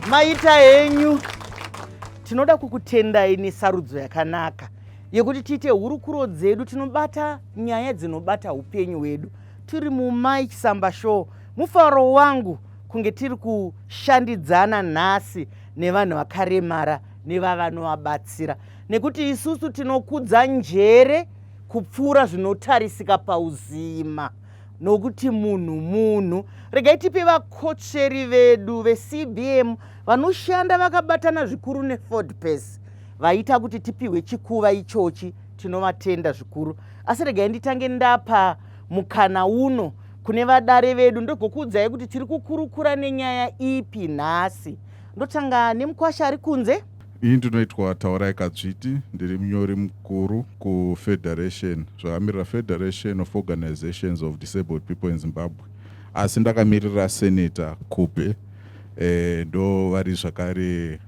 Maita henyu. Tinoda kukutendai nesarudzo yakanaka yekuti tiite hurukuro dzedu tinobata nyaya dzinobata upenyu hwedu tiri muMai Chisamba Show. Mufaro wangu kunge tiri kushandidzana nhasi nevanhu vakaremara nevavanovabatsira nekuti isusu tinokudza njere kupfuura zvinotarisika pauzima nokuti munhu munhu. Regai tipe vakotsveri vedu veCBM vanoshanda vakabatana zvikuru neFord Pace vaita kuti tipihwe chikuva ichochi, tinovatenda zvikuru. Asi regai nditange ndapa mukana uno kune vadare vedu ndogokuudzai kuti tiri kukurukura nenyaya ipi nhasi. Ndotanga nemukwasha ari kunze. Ini ndinoitwa Taurai Kadzviti, ndiri munyori mukuru kuFederation, zvakamirira Federation of Organizations of Disabled People in Zimbabwe, asi ndakamirira Senator Khupe, ndo vari zvakare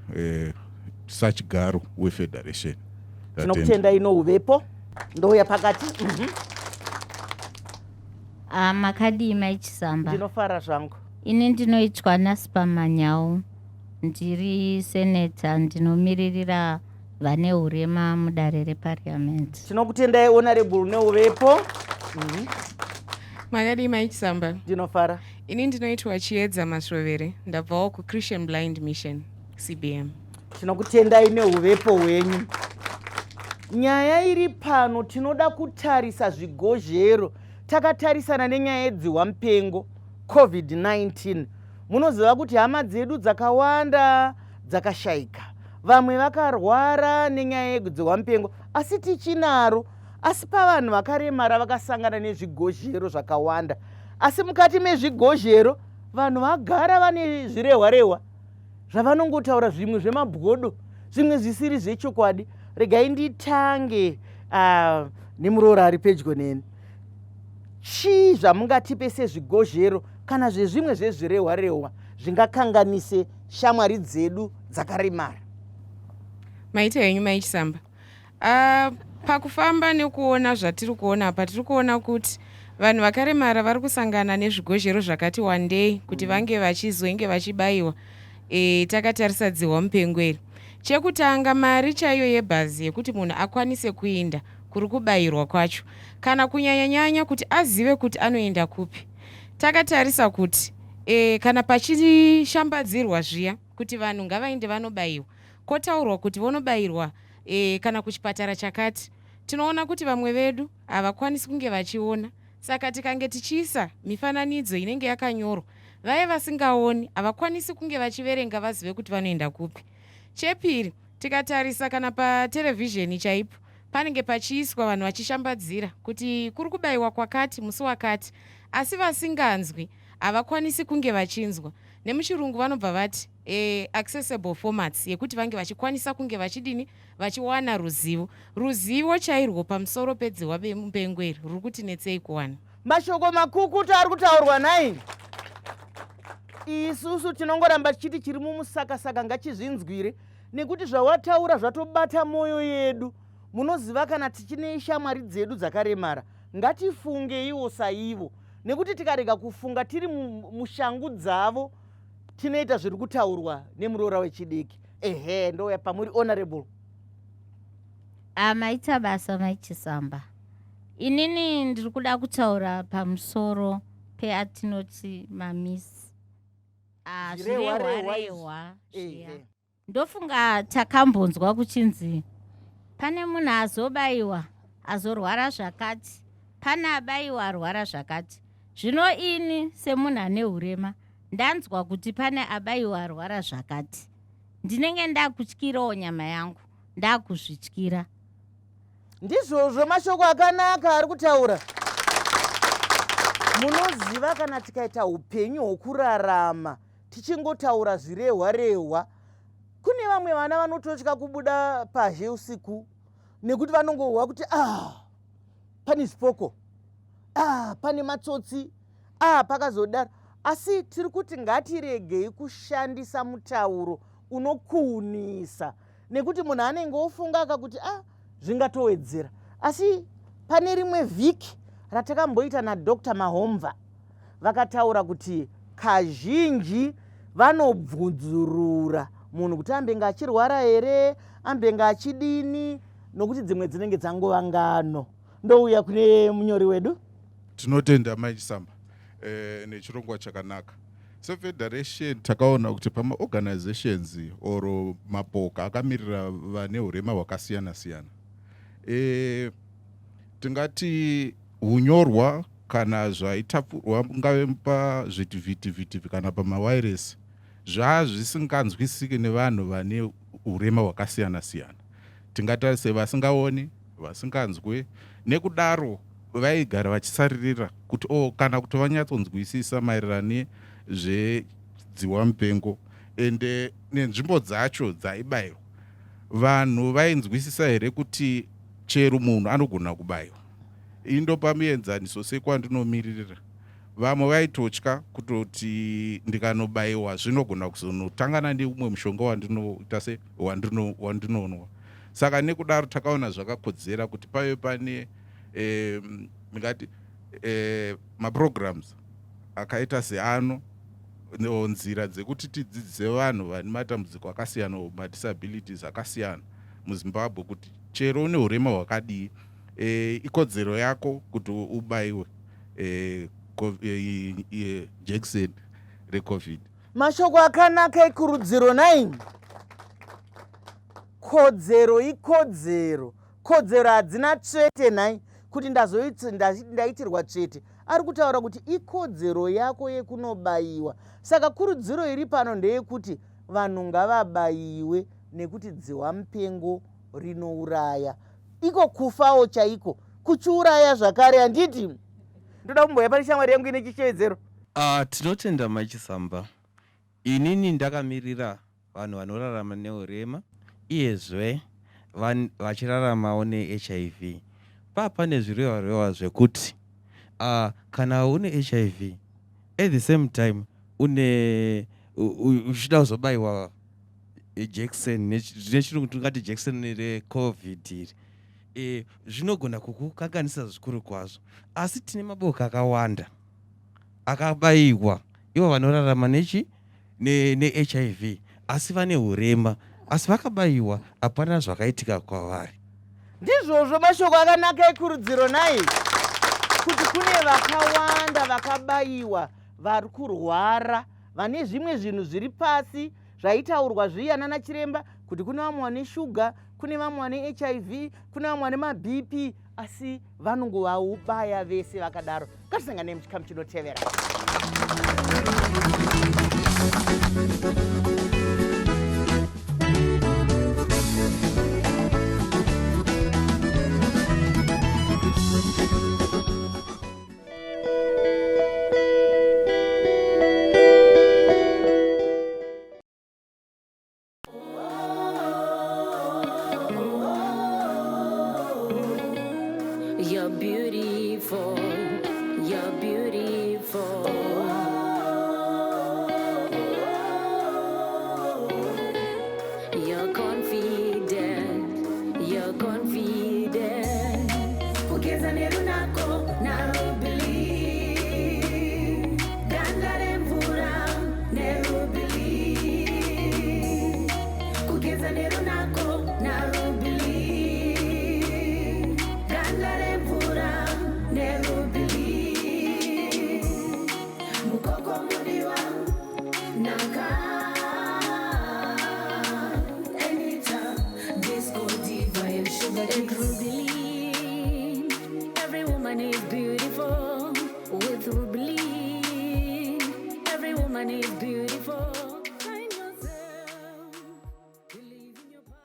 sachigaro weFederation. Tinokutenda ino uvepo. Ndouya pakati. Makadii Mai Chisamba? Ndinofara zvangu. Ini ndinoitwa Naspa Manyau, ndiri seneta ndinomiririra vane urema mudare rePariamendi. Tinokutendai Honorable neuvepo. Makadii Mai Chisamba? Ndinofara. Ini ndinoitwa Chiedza Masvovere, ndabvawo kuChristian Blind Mission, CBM. Tinokutendai neuvepo hwenyu. Nyaya iri pano tinoda kutarisa zvigozhero takatarisana nenyaya yedzihwa mupengo COVID-19. Munoziva kuti hama dzedu dzakawanda dzakashaika, vamwe vakarwara nenyaya yedzihwa mupengo, asi tichinaro. Asi pavanhu vakaremara vakasangana nezvigozhero zvakawanda, asi mukati mezvigozhero vanhu vagara vane zvirehwa-rehwa zvavanongotaura, zvimwe zvemabwodo, zvimwe zvisiri zvechokwadi. Regai nditange nemuroora ari pedyo neni. Chii zvamungatipe sezvigozhero kana zvezvimwe zvezvirehwa-rehwa zvingakanganise shamwari dzedu dzakaremara? Maita henyu Mai Chisamba. Pakufamba nekuona zvatiri kuona apa, tiri kuona kuti vanhu vakaremara vari kusangana nezvigozhero zvakati wandei kuti vange vachizonge vachibayiwa. Takatarisa dzihwa mupengo iri, chekutanga mari chaiyo yebhazi yekuti munhu akwanise kuinda kuri kubayirwa kwacho, kana kunyanyanyanya kuti azive kuti anoenda kupi. Takatarisa kuti kana pachishambadzirwa zviya kuti vanhu ngavaende vanobayiwa, kwotaurwa kuti vonobayirwa kana kuchipatara chakati, tinoona kuti vamwe vedu havakwanisi kunge vachiona. Saka tikange tichiisa mifananidzo inenge yakanyorwa, vaya vasingaoni havakwanisi kunge vachiverenga vazive kuti vanoenda kupi. Chepiri, tikatarisa kana paterevhizheni chaipo, panenge pachiiswa vanhu vachishambadzira kuti kuri kubayiwa kwakati musi wakati, asi vasinganzwi havakwanisi kunge vachinzwa. Nemuchirungu vanobva vati accessible formats yekuti vange vachikwanisa kunge vachidini, vachiwana ruzivo. Ruzivo chairwo pamusoro pedzihwa mupengo iri ruri kuti netsei kuwana. Mashoko makukutu ari kutaurwa nhai. Isusu tinongoramba tichiti chiri mumusakasaka ngachizvinzwire, nekuti zvawataura zvatobata mwoyo yedu. Munoziva kana tichine shamwari dzedu dzakaremara, ngatifungeiwo saivo, nekuti tikarega kufunga tiri mushangu dzavo tinoita zviri kutaurwa nemuroora wechidiki. Ehe, ndouya pamuri Honorable. Maita basa Mai Chisamba. Inini ndiri kuda kutaura pamusoro peatinoti mamisi, zvirehwa-rehwa zviya. Ndofunga takambonzwa kuchinzi pane munhu azobayiwa azorwara zvakati, pane abayiwa arwara zvakati. Zvino ini semunhu ane urema ndanzwa kuti pane abayiwa arwara zvakati, ndinenge ndakutyirawo nyama yangu, ndakuzvityira. Ndizvozvo, mashoko akanaka ari kutaura. Munoziva kana tikaita upenyu hwokurarama tichingotaura zvirehwa rehwa, kune vamwe vana vanototya kubuda pazhe usiku nekuti vanongohwa kuti pane zvipoko, pane matsotsi, pakazodaro. Asi tiri kuti ngatiregei kushandisa mutauro unokuunisa, nekuti munhu anenge ofunga akakuti zvingatowedzera. Asi pane rimwe vhiki ratakamboita naDr Mahomva, vakataura kuti kazhinji Vanobvunzurura munhu kuti ambenge achirwara here, ambenge achidini, nokuti dzimwe dzinenge dzangova ngano. Ndouya kune munyori wedu. Tinotenda Mai Chisamba nechirongwa chakanaka. Sefederation takaona kuti pamaorganizations or mapoka akamirira vane urema hwakasiyana siyana, tingati hunyorwa kana zvaitapurwa ngave pazvitivhitivhiti kana pamawiresi zvazvisinganzwisiki nevanhu vane urema hwakasiyana siyana, tingatarise vasingaoni, vasinganzwe. Nekudaro vaigara vachisaririra kuti o kana kuti vanyatsonzwisisa maererano nezvedziwa mupengo ende nenzvimbo dzacho dzaibayirwa. Vanhu vainzwisisa here kuti chero munhu anogona kubayiwa? Indopa muenzaniso sekwandinomiririra, vamwe vaitotya kutoti ndikanobayiwa zvinogona kuzonotangana neumwe mushonga wandinoita se wandinonwa. Saka nekudaro takaona zvakakodzera kuti pave pane ndingati maprograms akaita seano, nzira dzekuti tidzidzise vanhu vane matambudziko akasiyana, madisabilities akasiyana muZimbabwe, kuti chero une urema hwakadii, ikodzero yako kuti ubayiwe jekiseni reCovid. Mashoko akanaka ekurudziro 9. Kodzero ikodzero, kodzero hadzina tsvete nhai, kuti ndaitirwa tsvete. Ari kutaura kuti ikodzero yako yekunobayiwa. Saka kurudziro iri pano ndeyekuti vanhu ngavabayiwe, nekuti dziwa mupengo rinouraya, iko kufawo chaiko kuchiuraya zvakare, handiti? Ndoda kumboya pane shamwari yangu ine chishevedzero. Tinotenda Machisamba. Inini ndakamirira vanhu vanorarama neurema, iyezve vachiraramawo neHIV. Pane zvirehwa zvekuti kana une HIV at the same time une uchida kuzobayiwa jekiseni, nechirungu tingati jekiseni reCovid iri, zvinogona kukukanganisa zvikuru kwazvo. Asi tine maboka akawanda akabayiwa ivo vanorarama nechi neHIV ne asi vane urema, asi vakabayiwa hapana zvakaitika kwavari. Ndizvozvo, mashoko akanaka ekurudziro nai, kuti kune vakawanda vakabayiwa vari kurwara, vane zvimwe zvinhu zviri pasi zvaitaurwa zviya nana chiremba, kuti kune vamwe vane shuga, kune vamwe vane HIV, kune vamwe vane maBP, asi vanongovaubaya vese vakadaro. Ngatisangane muchikamu chinotevera. You're beautiful. You're beautiful. You're confident. You're confident. Kugeza nerunako naRubili. Ganda remvura neRubili. Kugeza nerunako naRubili. Ganda remvura neRubili. Mukoko mudiwa naka. Anita, disco diva and sugar and Rubilin. Every woman is beautiful with Rubilin. Every woman is beautiful. Find yourself. Believe in your power.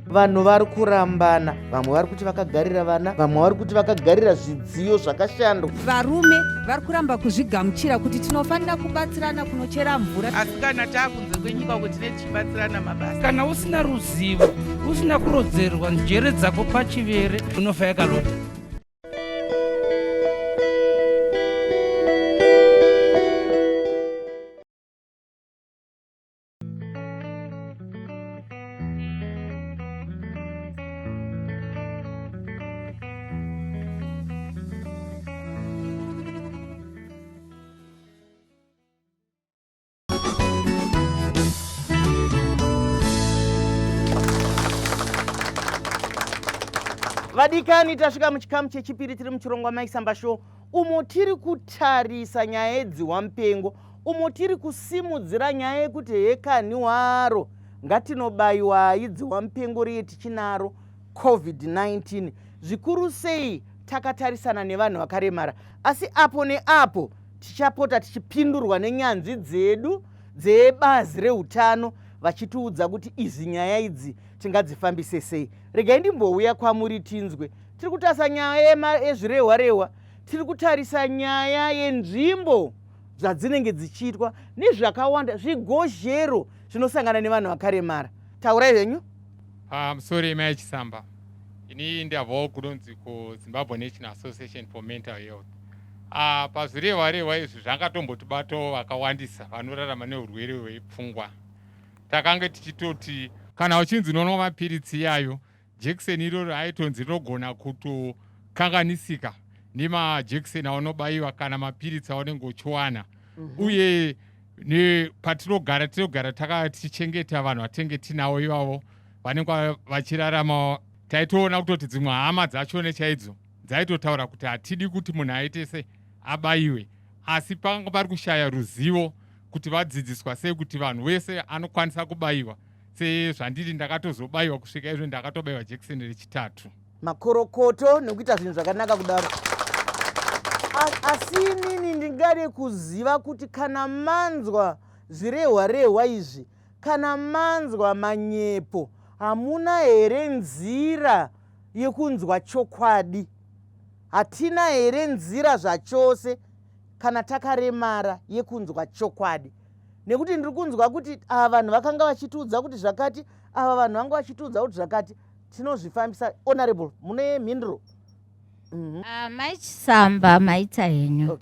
Vanhu vari kurambana, vamwe vari kuti vakagarira vana, vamwe vari kuti vakagarira zvidziyo zvakashandwa. Varume vari kuramba kuzvigamuchira kuti tinofanira kubatsirana kunochera mvura. Asi kana taakunze kwenyika uko tinenge tichibatsirana mabasa. Kana usina ruzivo, usina kurodzerwa njere dzako pachivere, unofa yakalota. Vadikani, tasvika muchikamu chechipiri tiri muchirongwa Maisamba Show, umo tiri kutarisa nyaya yedziwa mupengo, umo tiri kusimudzira nyaya yekuti hekani waro ngatinobayiwai dziwa mupengo riye tichinaro COVID-19, zvikuru sei takatarisana nevanhu vakaremara. Asi apo neapo tichapota tichipindurwa nenyanzvi dzedu dzebazi reutano vachitiudza kuti izi nyaya idzi tingadzifambise sei. Regai ndimbouya kwamuri tinzwe. Tiri kutarisa nyaya yezvirehwa rehwa, tiri kutarisa nyaya yenzvimbo zvadzinenge dzichiitwa nezvakawanda, zvigozhero zvinosangana nevanhu vakaremara. Taurai zvenyu. Pamusoro imai Chisamba, ini ndabvawo kunonzi kuZimbabwe National Association for Mental Health. Pazvirehwa rehwa izvi zvangatombotibato vakawandisa vanorarama neurwere hwepfungwa. Takange tichitoti kana uchinzi unonwa mapiritsi iyayo, jekiseni iroro aitonzi rinogona kutokanganisika nemajekiseni aunobayiwa kana mapiritsi aunenge uchiwana. Uye patinogara tinogara takatichengeta vanhu vatenge tinavo ivavo vanenge vachirarama. Taitoona kutoti dzimwe hama dzachone chaidzo dzaitotaura kuti hatidi kuti munhu aite se abayiwe, asi panga pari kushaya ruzivo kuti vadzidziswa sei kuti vanhu vese anokwanisa kubayiwa. Sezvandiri, ndakatozobayiwa kusvika izvo ndakatobayiwa jekiseni rechitatu. Makorokoto nekuita zvinhu zvakanaka kudaro. Asi inini ndingade kuziva kuti kana manzwa zvirehwa rehwa izvi, kana manzwa manyepo, hamuna here nzira yekunzwa chokwadi? Hatina here nzira zvachose kana takaremara yekunzwa chokwadi? Nekuti ndiri kunzwa kuti ava vanhu vakanga vachitiudza kuti zvakati, ava vanhu vanga vachitiudza kuti zvakati. Tinozvifambisa. Honorable, mune mhinduro? Mai Chisamba, maita henyu.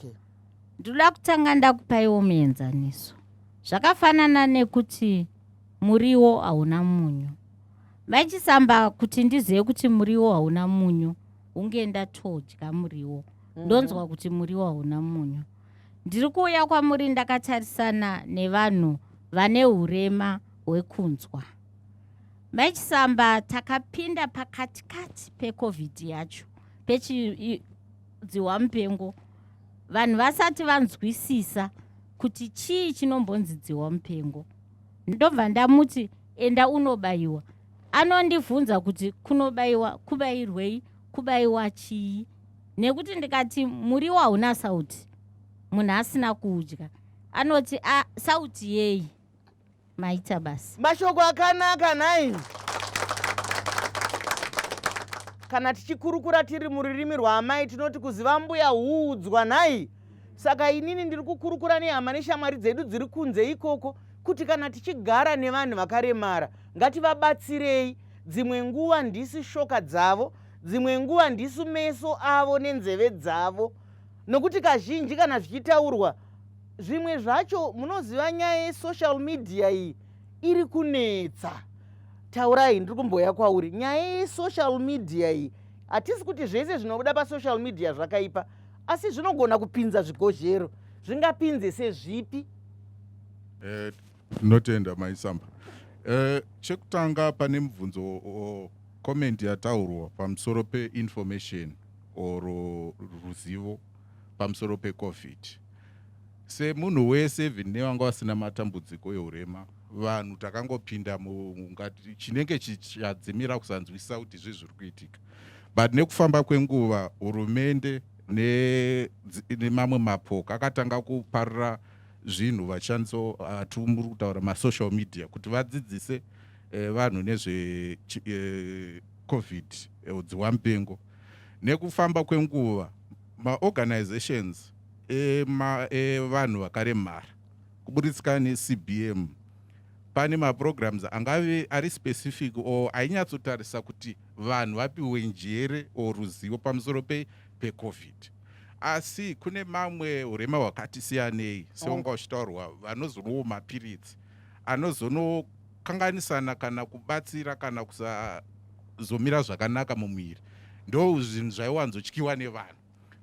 Ndinoda kutanga ndakupaiwo muenzaniso. Zvakafanana nekuti muriwo hauna munyu. Mai Chisamba, kuti ndizive kuti muriwo hauna munyu, hunge ndatodya muriwo, ndonzwa kuti muriwo hauna munyu. Ndiri kuuya kwamuri ndakatarisana nevanhu vane urema hwekunzwa. Mai Chisamba, takapinda pakatikati peCOVID yacho, pechidziwa mupengo, vanhu vasati vanzwisisa kuti chii chinombonzi dziwa mupengo. Ndobva ndamuti enda unobayiwa. Anondibvunza kuti kunobayiwa kubayirwei, kubayiwa chii? Nekuti ndikati muriwo hauna sauti, munhu asina kudya anoti a sauti yei? Maita basa. Mashoko akanaka nhai. Kana tichikurukura tiri mururimi rwaamai tinoti kuziva mbuya huudzwa nhai. Saka inini ndiri kukurukura nehama neshamwari dzedu dziri kunze ikoko kuti kana tichigara nevanhu vakaremara ngativabatsirei. Dzimwe nguva ndisu shoka dzavo, dzimwe nguva ndisu meso avo nenzeve dzavo, nokuti kazhinji kana zvichitaurwa zvimwe zvacho, munoziva nyaya yesocial media iyi iri kunetsa. Taurai, ndiri kumboya kwauri. Nyaya yesocial media iyi, hatisi kuti zvese zvinobuda pasocial media zvakaipa, asi zvinogona kupinza zvigozhero. Zvingapinze sezvipi? Tinotenda Maisamba. Chekutanga pane mubvunzo, comment yataurwa pamusoro peinformation or ruzivo pamusoro peCOVID. Semunhu wese, even nevanga vasina matambudziko eurema, vanhu takangopinda mungati chinenge chichadzimira kusanzwisisa kuti izvi zviri kuitika. But nekufamba kwenguva, hurumende nemamwe mapoka akatanga kuparira zvinhu vachishandisa atumuri kutaura masocial media kuti vadzidzise vanhu nezve COVID, dziwa mupengo. Nekufamba kwenguva, maorganizations evanhu vakaremara kuburitsika neCBM, pane maprograms angave ari specific or ainyatsotarisa kuti vanhu vapiwe njere or ruzivo pamusoro peCOVID. Asi kune mamwe urema hwakati siyanei, seunga uchitaurwa, vanozonwawo mapiritsi anozonokanganisana kana kubatsira kana kusazomira zvakanaka mumuviri. Ndo zvinhu zvaiwanzotyiwa nevanhu.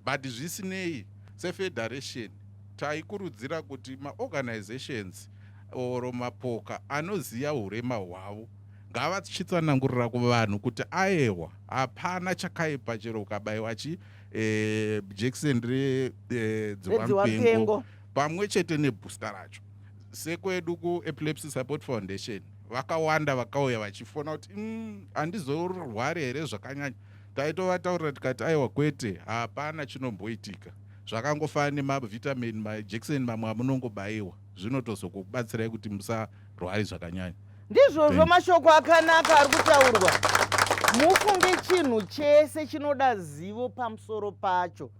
But zvisinei, sefederation taikurudzira kuti maorganizations or mapoka anoziva urema hwavo. Ngavachitsanangurira kuvanhu kuti aewa, hapana chakaipa chero ukabayiwa chi jekiseni redziwamupengo Redziwamupengo. Pamwe chete nebooster racho. Sekwedu kuEpilepsy Support Foundation, vakawanda vakauya vachifona kuti handizorwari here zvakanyanya?" Taitovataurira tikati, "Aiwa, kwete, hapana chinomboitika. Zvakangofanana nemavitamin, majekiseni mamwe amunongobayiwa, zvinotozokubatsirai kuti musarwari zvakanyanya." Ndizvozvo. Thank you. Mashoko akanaka ari kutaurwa. Mufunge, chinhu chese chinoda zivo pamusoro pacho.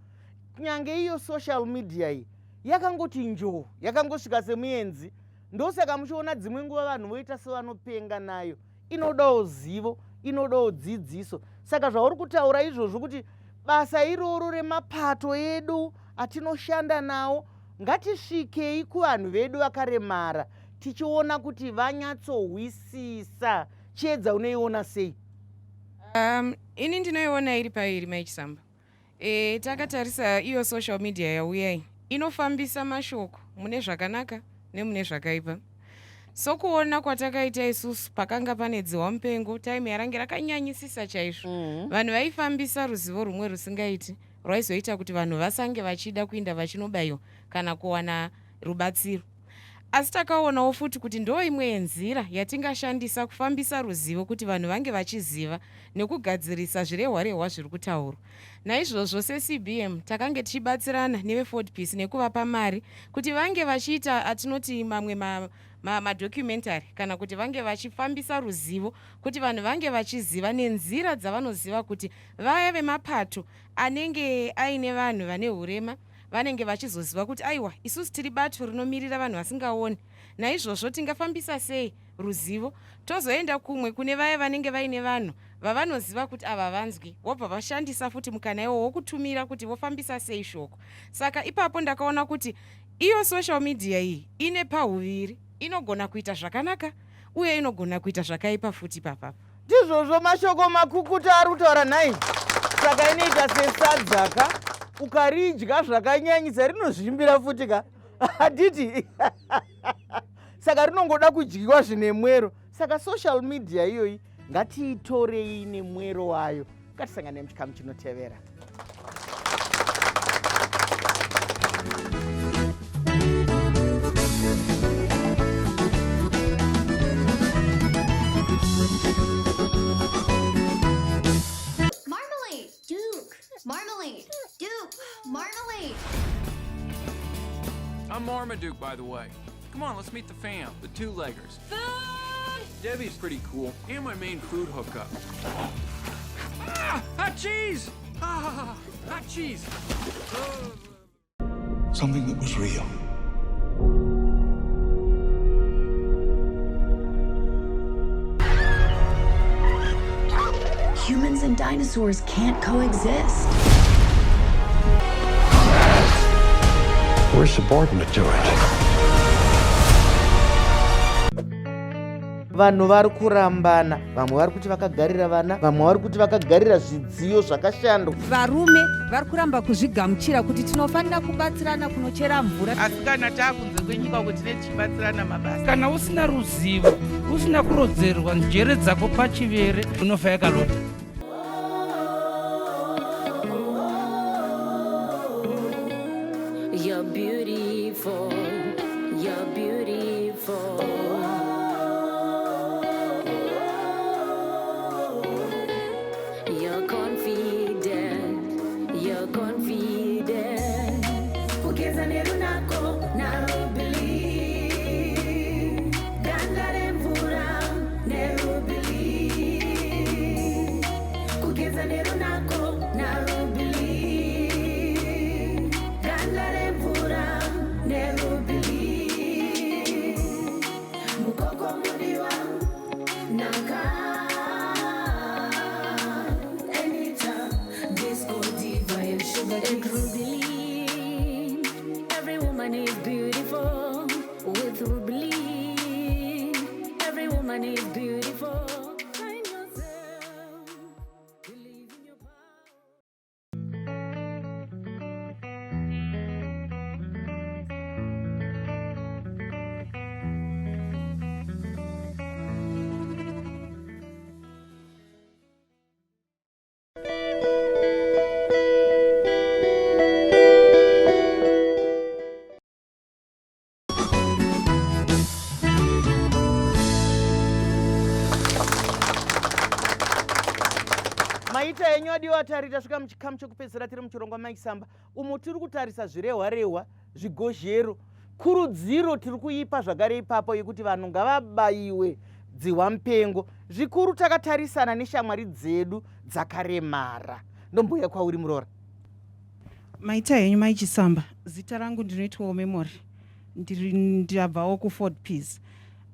Kunyange iyo social media iyi yakangoti njoo, yakangosvika semuenzi. Ndosaka muchiona dzimwe nguva vanhu voita sevanopenga nayo. Inodawo zivo, inodawo dzidziso. Saka zvauri kutaura izvozvo kuti basa iroro remapato edu atinoshanda nawo, ngatisvikei kuvanhu vedu vakaremara tichiona kuti vanyatsohwisisa. Chiedza, unoiona sei? Ini ndinoiona iri pairi, Maichisamba. Takatarisa iyo social media yauya iyi, inofambisa mashoko mune zvakanaka nemune zvakaipa. Sokuona kwatakaita isusu, pakanga pane dziwa mupengo, time yarange rakanyanyisisa chaizvo, vanhu vaifambisa ruzivo rumwe rusingaiti, rwaizoita kuti vanhu vasange vachida kuinda vachinobayiwa kana kuwana rubatsiro. Asi takaonawo futi kuti ndo imwe yenzira yatingashandisa kufambisa ruzivo kuti vanhu vange vachiziva nekugadzirisa zvirehwa rehwa zviri kutaurwa. Naizvozvo seCBM takange tichibatsirana neveFordPeace nekuvapa mari kuti vange vachiita atinoti mamwe madocumentary kana kuti vange vachifambisa ruzivo kuti vanhu vange vachiziva nenzira dzavanoziva kuti vaya vemapato anenge aine vanhu vane urema vanenge vachizoziva kuti, aiwa, isusu tiri bato rinomirira vanhu vasingaoni, naizvozvo tingafambisa sei ruzivo. Tozoenda kumwe kune vaya vanenge vaine vanhu vavanoziva kuti ava vanzwi, vobva vashandisa futi mukana iwo wokutumira kuti vofambisa sei shoko. Saka ipapo ndakaona kuti iyo social media iyi ine pahuviri, inogona kuita zvakanaka uye inogona kuita zvakaipa futi papapa. Ndizvozvo, mashoko makukuta ari kutaura nhai. Saka inoita sesadzaka, ukaridya zvakanyanyisa rinozvimbira futi ka, handiti? Saka rinongoda kudyiwa zvine mwero. Saka social media iyoyi ngatiitorei nemwero wayo. Ngatisangane muchikamu chinotevera. Marmalade! Duke! Marmalade! Duke! Marmalade! I'm Marmaduke, by the way. Come on, let's meet the fam, the two-leggers. Food! Debbie's pretty cool, and my main food hookup. Ah! Hot cheese! Ah! Hot cheese! Something that was real. Humans and dinosaurs can't coexist. We're subordinate to it. Vanhu vari kurambana, vamwe vari kuti vakagarira vana, vamwe vari kuti vakagarira zvidziyo zvakashandwa. Varume vari kuramba kuzvigamuchira kuti tinofanira kubatsirana kunochera mvura. Asi kana taakunze kwenyika uko tine tichibatsirana mabasa. Kana usina ruzivo, usina kurodzerwa njere dzako pachivere, unofa yakalota. You're beautiful. You're beautiful. You're confident. You're confident. Kugeza nerunako naRubili. Ganda remvura neRubili. Kugeza nerunako naRubili. Ganda remvura neRubili. Mukoko mudiwa naka. Anita, Disco Diva and Sugar And Kiss. Rubilin. Every woman is beautiful with Rubilin. Every woman is beautiful. Find yourself. Believe in your power. Maita enyu adiwa tari tasvika muchikamu chekupedzisira tiri muchirongwa maisamba umo tiri kutarisa zvirehwa rehwa zvigozhero kurudziro tiri kuipa zvakare ipapo yekuti vanhu ngavabayiwe dzihwa mupengo zvikuru takatarisana neshamwari dzedu dzakaremara ndomboya kwauri muroora. Maita henyu mai Chisamba, zita rangu ndinoitwawo Memory, ndiri ndabvawo kuFort Peace.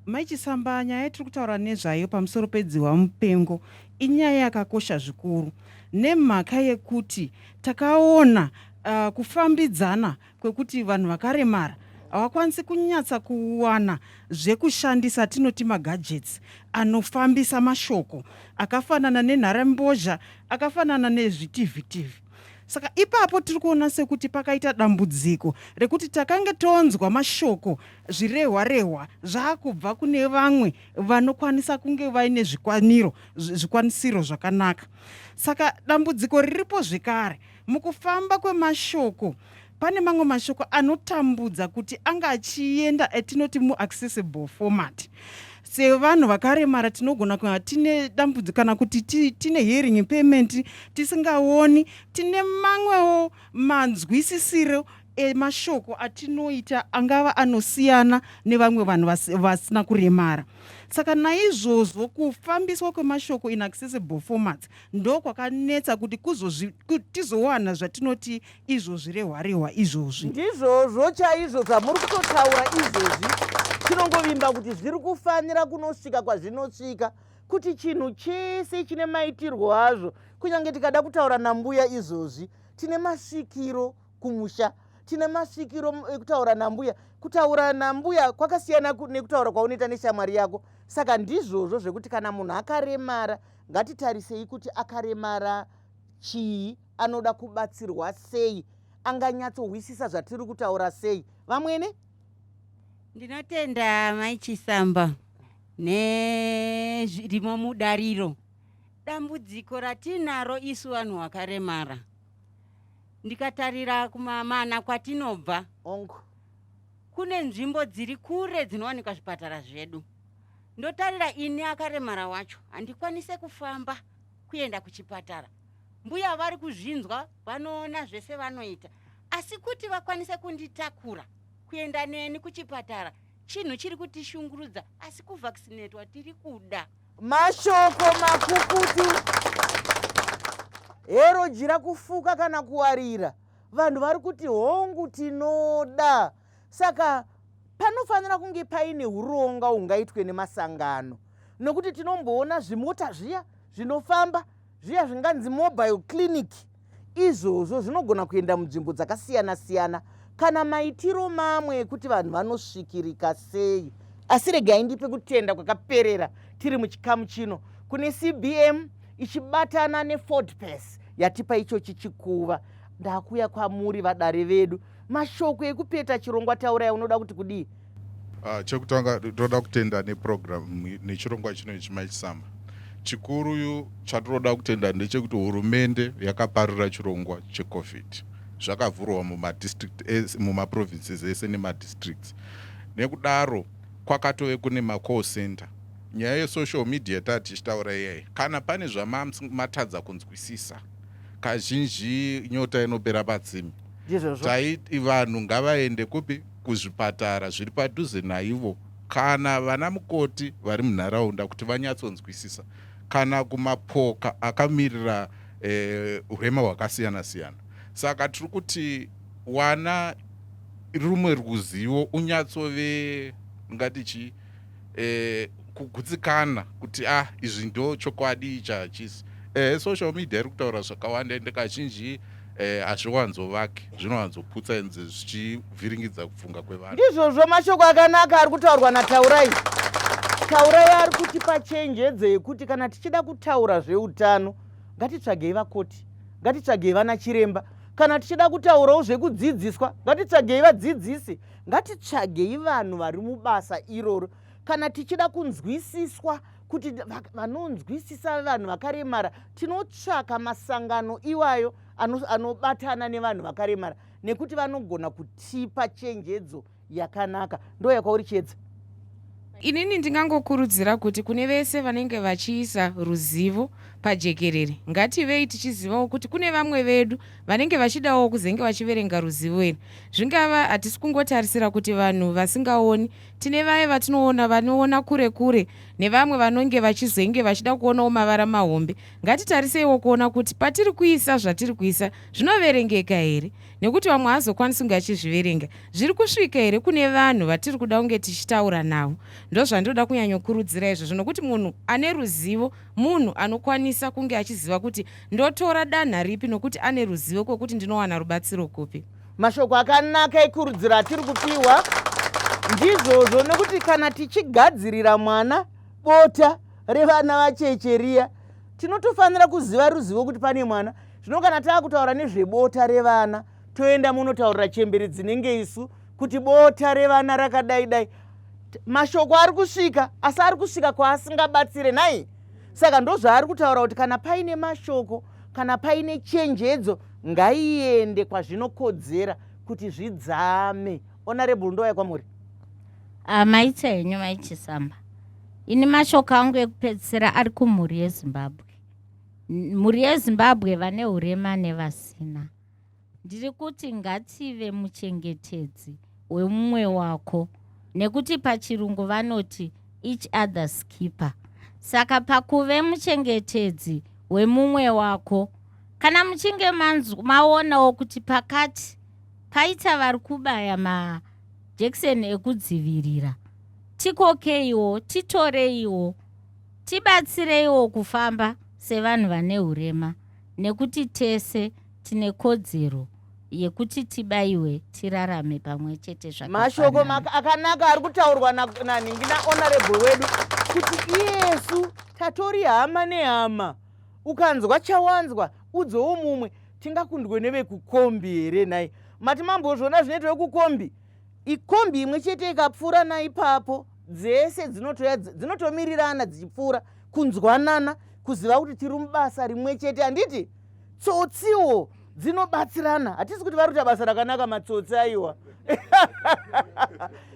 Mai Chisamba, nyaya yatiri kutaura nezvayo pamusoro pedzihwa mupengo inyaya yakakosha zvikuru nemhaka yekuti takaona kufambidzana kwekuti vanhu vakaremara havakwanisi kunyatsa kuwana zvekushandisa tinoti magadgets anofambisa mashoko akafanana nenharembozha akafanana nezvitivhitivi saka ipapo tiri kuona sekuti pakaita dambudziko rekuti takange tonzwa mashoko zvirehwa rehwa zvaakubva kune vamwe vanokwanisa kunge vaine zvikwaniro zvikwanisiro zvakanaka saka dambudziko riripo zvekare mukufamba kwemashoko pane mamwe mashoko anotambudza kuti anga achienda atinoti muaccessible format sevanhu vakaremara tinogona kunga tine dambudziko kana kuti tine hearing impairment tisingaoni tine mamwewo manzwisisiro emashoko atinoita angava anosiyana nevamwe vanhu vasina kuremara saka naizvozvo kufambiswa kwemashoko in accessible formats ndokwakanetsa kuti tizowana zvatinoti izvo zvirehwarehwa izvozvi. Ndizvozvo chaizvo zvamuri kutotaura izvozvi. Tinongovimba kuti zviri kufanira kunosvika kwazvinosvika, kuti chinhu chese chine maitirwo azvo. Kunyange tikada kutaura nambuya izvozvi, tine masvikiro kumusha, tine masvikiro ekutaura nambuya. Kutaura nambuya kwakasiyana nekutaura kwaunoita neshamwari yako. Saka ndizvozvo zvekuti kana munhu akaremara, ngatitarisei kuti akaremara chii anoda kubatsirwa sei anganyatsohwisisa zvatiri kutaura sei vamwene. Ndinotenda mai Chisamba nezvirimo mudariro. Dambudziko ratinaro isu vanhu vakaremara, ndikatarira kumamana kwatinobva, Hongu. kune nzvimbo dziri kure dzinowanikwa zvipatara zvedu. Ndotarira ini akaremara wacho handikwanise kufamba kuenda kuchipatara. Mbuya vari kuzvinzwa, vanoona zvese vanoita, asi kuti vakwanise kunditakura kuenda neni kuchipatara chinhu chiri kutishungurudza, asi kuvhaksinetwa tiri kuda. Mashoko makukutu. Hero jira kufuka kana kuwarira. Vanhu vari kuti hongu tinoda. Saka panofanira kunge paine huronga hungaitwe nemasangano nokuti tinomboona zvimota zviya zvinofamba zviya zvinganzi mobile clinic izvozvo zvinogona kuenda munzvimbo dzakasiyana siyana kana maitiro mamwe ekuti vanhu vanosvikirika sei asi regai ndipe kutenda kwakaperera tiri muchikamu chino kune cbm ichibatana neford pass yatipa ichochi chikuva ndakuya kwamuri vadare vedu mashoko ekupeta chirongwa taurai unoda kuti kudii? Chekutanga toda kutenda neprogram nechirongwa chino ichi Mai Chisamba. Chikuru chatinoda kutenda ndechekuti hurumende yakaparura chirongwa cheCovid. Zvakavhurwa mumadistrict ese, mumaprovinces ese nemadistricts. Nekudaro kwakatove kune macall center. Nyaya yesocial media taa tichitaura iyayi, kana pane zvamatadza kunzwisisa, kazhinji nyota inopera patsime. Ndizvozvo. Taiti vanhu ngavaende kupi? Kuzvipatara zviri padhuze naivo kana vana mukoti vari munharaunda kuti vanyatsonzwisisa kana kumapoka akamirira hurema hwakasiyana siyana. Saka tiri kuti wana rumwe ruzivo unyatsove ngati chii kugutsikana kuti izvi ndo chokwadi ichi hachisi. Social media iri kutaura zvakawanda ende kazhinji hazviwanzovaki, zvinowanzoputsa ende zvichivhiringidza kufunga kwevanhu. Ndizvozvo mashoko akanaka ari kutaurwa naTaurai. Taurai ari kutipa chenjedzo yekuti kana tichida kutaura zveutano ngatitsvagei vakoti, ngatitsvagei vana chiremba. Kana tichida kutaurawo zvekudzidziswa ngatitsvagei vadzidzisi, ngatitsvagei vanhu vari mubasa iroro. Kana tichida kunzwisiswa kuti vanonzwisisa vanhu vakaremara, tinotsvaka masangano iwayo anobatana nevanhu vakaremara nekuti vanogona kutipa chenjedzo yakanaka. Ndo yakwauri Chiedza. Inini ndingangokurudzira kuti kune vese vanenge vachiisa ruzivo pajekerere, ngativei tichizivawo kuti kune vamwe vedu vanenge vachidawo kuzenge vachiverenga ruzivo iri. Zvingava hatisi kungotarisira kuti vanhu vasingaoni, tine vaye vatinoona vanoona kure kure nevamwe vanonge vachizenge vachida kuonawo mavara mahombe. Ngatitariseiwo kuona kuti patiri kuisa zvatiri kuisa zvinoverengeka here, nekuti vamwe haazokwanisi kunge achizviverenga. Zviri kusvika here kune vanhu vatiri kuda kunge tichitaura navo? Ndozvandinoda kunyanyokurudzira izvozvo, nokuti munhu ane ruzivo munhu anokwanisa kunge achiziva kuti ndotora danha ripi, nokuti ane ruzivo kwekuti ndinowana rubatsiro kupi. Mashoko akanaka ekurudziro atiri kupiwa ndizvozvo, nekuti kana tichigadzirira mwana bota revana vacheche riya, tinotofanira kuziva ruzivo kuti pane mwana. Zvino kana taakutaura nezvebota revana, toenda munotaurira chembere dzinenge isu kuti bota revana rakadai dai. Mashoko ari kusvika, asi ari kusvika kwaasingabatsire nhai. Saka ndozvaari kutaura kuti kana paine mashoko, kana paine chenjedzo, ngaiende kwazvinokodzera kuti zvidzame. Honorable, ndouya kwamuri. Ah, maita henyu maichisamba. Ini mashoko angu ekupedzisira ari kumhuri yeZimbabwe. Mhuri yeZimbabwe vane urema nevasina, ndiri kuti ngative muchengetedzi wemumwe wako, nekuti pachirungu vanoti each other's keeper. Saka pakuve muchengetedzi wemumwe wako, kana muchinge maonawo kuti pakati paita vari kubaya majekiseni ekudzivirira, tikokeiwo, titoreiwo, tibatsireiwo kufamba sevanhu vane urema, nekuti tese tine kodzero yekuti tibaiwe tirarame pamwe chete. Mashoko akanaka ari kutaurwa nanhingi nahonorable wedu kuti iyesu tatori hama nehama. Ukanzwa chawanzwa, udzowo mumwe. Tingakundwe nevekukombi here nhai? Mati mambozviona zvinoitwa vekukombi? Ikombi imwe chete ikapfuura naipapo, dzese dzinotoya dzinotomirirana dzichipfuura, kunzwanana, kuziva kuti tiri mubasa rimwe chete. Handiti tsotsiwo dzinobatsirana? Hatisi kuti vari kuita basa rakanaka matsotsi, aiwa.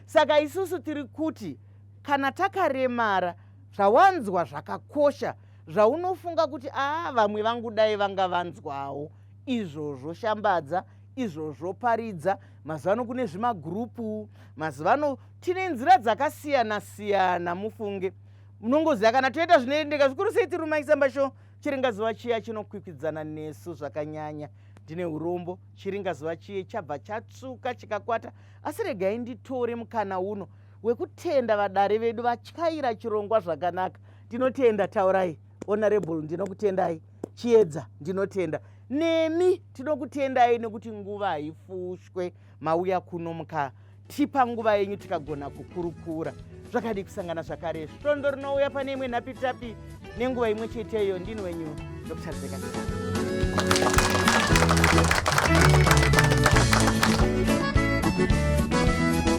Saka isusu tiri kuti kana takaremara, zvawanzwa zvakakosha, zvaunofunga kuti aa vamwe vangu dai vanga vanzwawo izvozvo, shambadza izvozvo, paridza. Mazuva ano kune zvimagurupu, mazuva ano tine nzira dzakasiyana siyana. Mufunge munongoziva kana toita zvinoendeka zvikuru sei. Tiri Maisamba Show, chiringazuva chiya chinokwikwidzana nesu zvakanyanya. Ndine urombo, chiringazuva chiye chabva chatsvuka chikakwata, asi regai nditore mukana uno wekutenda vadare vedu vatyaira chirongwa zvakanaka. Tinotenda Taurai, honorable ndinokutendai, Chiedza ndinotenda, nemi tinokutendai nekuti nguva haifushwe, mauya kuno mukatipa nguva yenyu tikagona kukurukura. Zvakadi kusangana zvakare svondo rinouya pane imwe nhapitapi nenguva imwe cheteyo. Ndini wenyu Dr Zeka. Thank you.